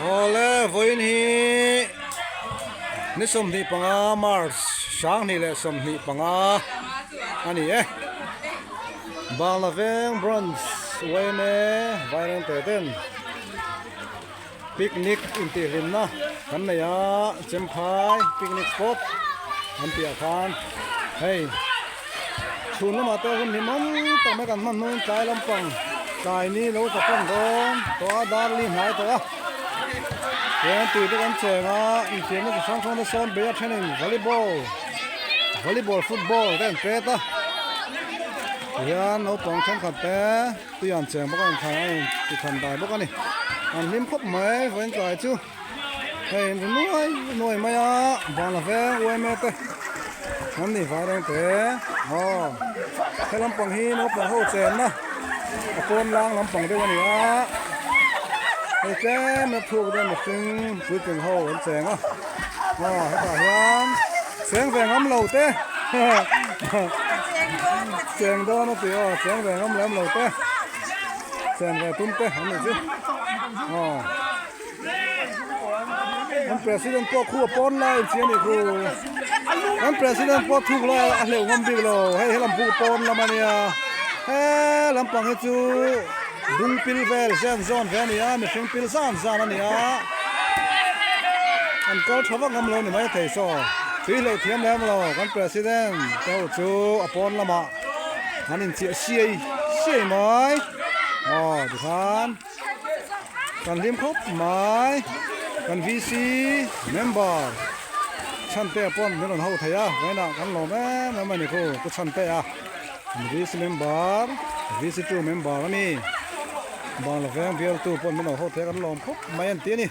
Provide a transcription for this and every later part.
Awle vawiin hi ni 25 March 2025 a ni e. Bangla veng branch yma Vairengte ten picnic intihhlimna kan nei a Chemphai picnic spot an tih ah khan hei chhun lamah te hun hlimawm tak mai kan hman hnuin tlai lampang tlai ni lo ta pan dawn tawh a dar li hnai tawh a chuan tui te kan cheng a infiamna chi hrang hrang te sawn bei a thenin volleyball volleyball football te an pet a tihian naupang thenkhat te tui an cheng bawk a inthan a inthan dai bawk a ni an hlim khawp mai vawiin tlai chu. Hei in nuai nuai mai a bangla veng uaime te an ni vai reng te aw he lampang hi naupang ho chenna a pawn lang lampang deuh a ni a hei tlem a thuk deuh mihring puitling ho an cheng a aw hetah hian cheng ve ngam lo te cheng dawn a ti aw cheng ve ngam lem lo te chen ve tum te an ni chu aw. An president pawh khu a pawn lai in chian a ni khu an president pawh thuk lai a hleuh ngam bik lo hei helam puk pawn lam a nia he lampang hi chu dung pil vel zen zawn ve a ni a mihring pil zan zan a ni a an kal tha vak ngam lo ni mai thei saw tui hleuh thiam lem lo kan president te ho chu a pawn lamah an inchiah siai siai mai aw tikhan. Kan hlim khawp mai kan VC member Chhantea pawn min rawn ho thei a vawiinah kan lawm em em a ni khu Pu Chhantea kan VC member VC 2 member a ni Bangla veng bialtu pawn min rawn ho thei a kan lawm khawp mai an ti a ni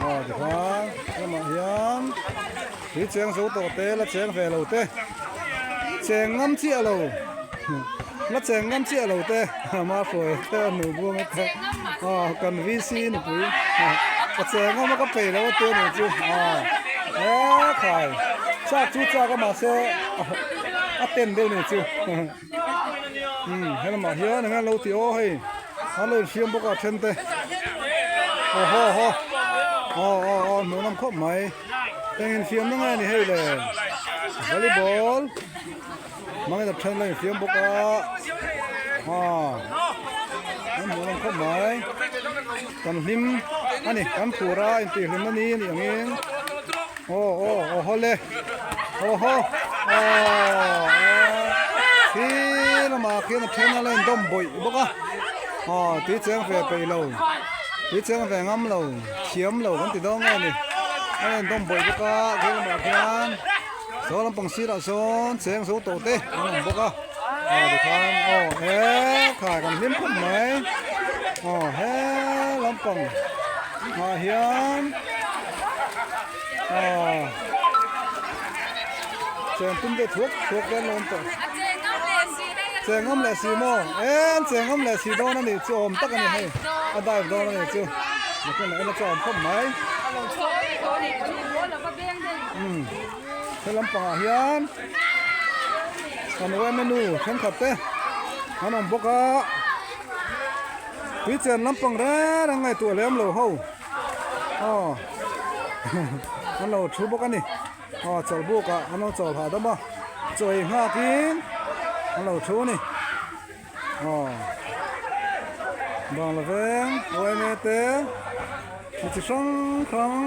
aw tikhan lamah hian tui cheng zo tawh te la cheng ve lo te cheng ngam chiah lo. La cheng ngam chiah lo te ama hruai te a nu buang a te aw kan VC nupui ka cheng ngam a ka peih lo a tia ni chu aw he khai chak chu chak a mahse a ten deuh ni chu um helamah hian eng lo ti aw hei an lo inhriam bawk a then te aw haw haw aw aw aw hmuh nawm khawp mai eng infiamna nge ni hei le volleyball. Hmangin a then la infiam bawk a aw an hmuh nawm khawp mai kan hlim a ni kan phur a intih hlim na ni a nih angin aw aw aw haw le aw haw aw khi lamah khian a then a la indawm bawih bawk a aw tui cheng ve peih lo tui cheng ve ngam lo thiam lo kan ti dawn nge ni a indawm bawih bawk a khi lamah khian. Saw lampang sirah sawn cheng zo tawh te an awm bawk a aw tikhan aw he khai kan hlim khawp mai aw he lampang ah hian aw cheng tum deuh thuak thuak te an lo awm tawh cheng ngam leh si maw e an cheng ngam leh si dawn a nih chu awm tak a ni hei a dive dawn a nih chu nakinah en a chu a awm khawp mai. Umm he lampangah hian kan yma nu thenkhat te an awm bawk a tui chen lampang reng reng ngaihtuah lem lo ho aw an lo thu bawk a ni aw chawlh buk ah an lo chawl hahdam a chaw ei nghak in an lo thu a ni aw bangla veng yma te mi chi hrang hrang.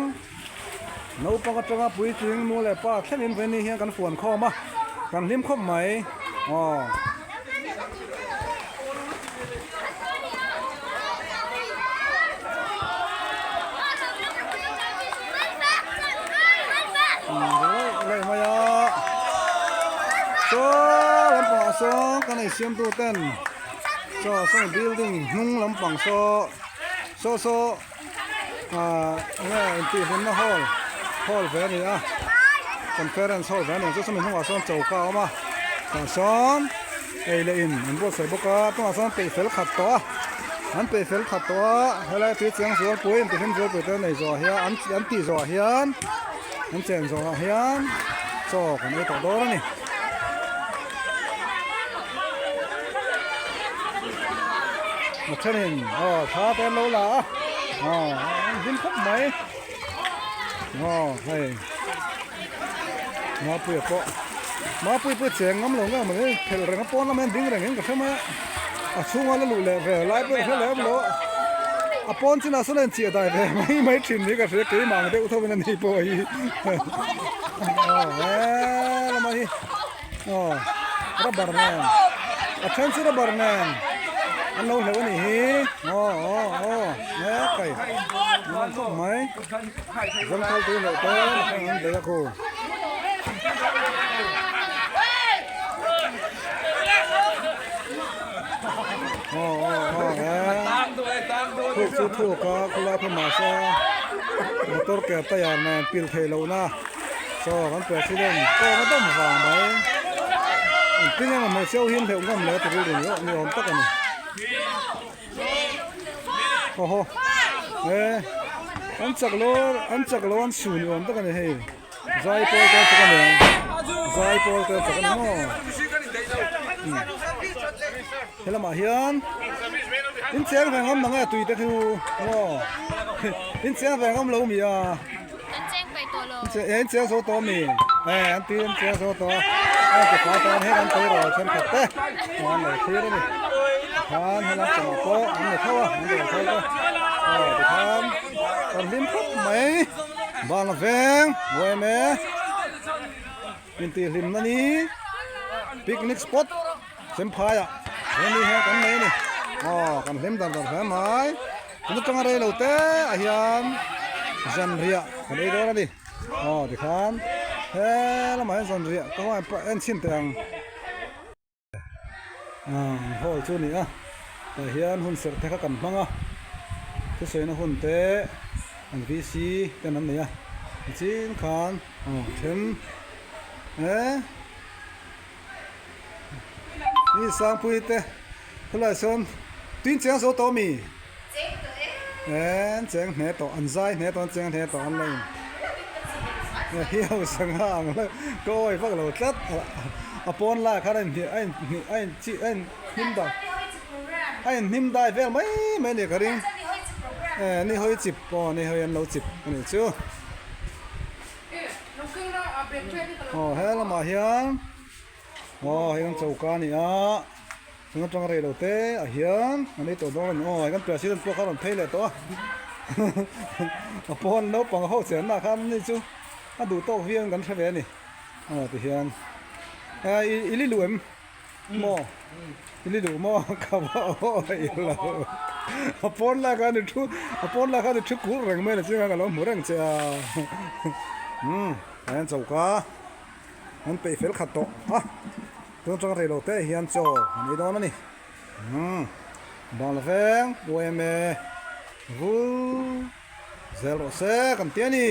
Naupang atanga puitling nu leh pa thlengin veni hian kan fuan khawm a, kan hlim khawp mai aw. Lei mai a saw lampangah sawn kan ei siam tu ten saw saw building hnung lampang saw saw saw. Ahh enge intihhlimna hall hall ve a ni a conference hall ve a ni ang chu chumi hnungah sawn choka a awm a tah sawn ei leh in an buatsaih bawk a tunah sawn peih fel khat tawh a an peih fel khat tawh a helai tui chiang zualpui intihhlim zualpui te nei zawh ah hian an an tih zawh ah hian an chen zawh ah hian chaw kan ei tawh dawn a ni. A thenin aw thla te an lo la a. Aw an hlim khawp mai aw hei Mapuia pawh Mapuia pawh cheng ngam lo nge maw ni phelh reng a pawn lamah hian ding reng in ka hre mai a a chhunga la luh leh ve lai pawh ka hre lem lo a pawn chinah sawn a inchiah dai ve mai mai thin hi ka hria keimah ang deuh tho in a ni pawh hi aw he lamah hi. Aw rubber nen a then chu rubber nen an lo hleuh a nih hi aw aw aw he kai nuam khawp mai zawng thal tui loh te an bei a khu. Aw aw aw he thuk chu thuk a khawlai phei mahse motor ke tyre nen pil theih lohna. Chaw kan president kawng a dawm vang mai. An ping emaw hmeichhe ho hian hleuh ngam leh ti rilru ni ni awm tak a ni. Aw haw e an chak lo an chak lo an su ni awm tak a ni hei zai pawl te an chak a ni ang zai pawl te an chak a ni maw he lamah hian in cheng ve ngam mang e tui te chu maw in cheng ve ngam lo mi a. Kan cheng paih tawh lo. An cheng zo tawh mi? E an ti an cheng zo tawh a. An ti fai tan heng an tei rawh thenkhat te an lo thlir a ni. Tikhan helam chungah pawh an ni tho a, an rawn tho te. Aw tikhan kan hlim khawp mai. Bangla veng uaime intihhlimna ni picnic spot Chemphaiah he ni hian kan nei a ni. Aw kan hlim dar dar hle mai. Tun atanga rei lo te ah hian zanriah kan ei dawn a ni. Aw tikhan he lamah hian zanriah ka en chhin teh ang. Aaa hall chu a ni a tah hian hun serh te kha kan hmang a thusawi na hun te an VC ten an nei a nichin khan aw then e mi sangpui te khawlai sawn tuin cheng zo tawh ami e an cheng hle tawh an zai hle tawh an cheng hle tawh an la in hiau sangha ang hlauh ka awi vak lo tlat a pawn lai khan a in a in a in chi a in hnim dai a in hnim dai vel mai mai a ni ka ring e ni hawi chip aw ni hawi an lo chip a nih chu. Aw he lamah hian aw hei kan choka a ni a chung atanga rei lo te ah hian an ei tawh dawn a ni aw hei kan president pawh kha a rawn phei leh tawh a a pawn naupang ho chenna khan ani chu a duh tawk viau in kan hre ve a ni aw tihian i li luh em. Maw i li duh maw ka va awi lo a pawn lai khan i thu a pawn lai khan i thu kulh reng mai a ni chiang a ka lo hmu reng che a umm tah hian choka an peih fel khat tawh a tun atanga rei lo te hian chaw an ei dawn a ni umm bangla veng U M A vul zel rawh se kan ti a ni.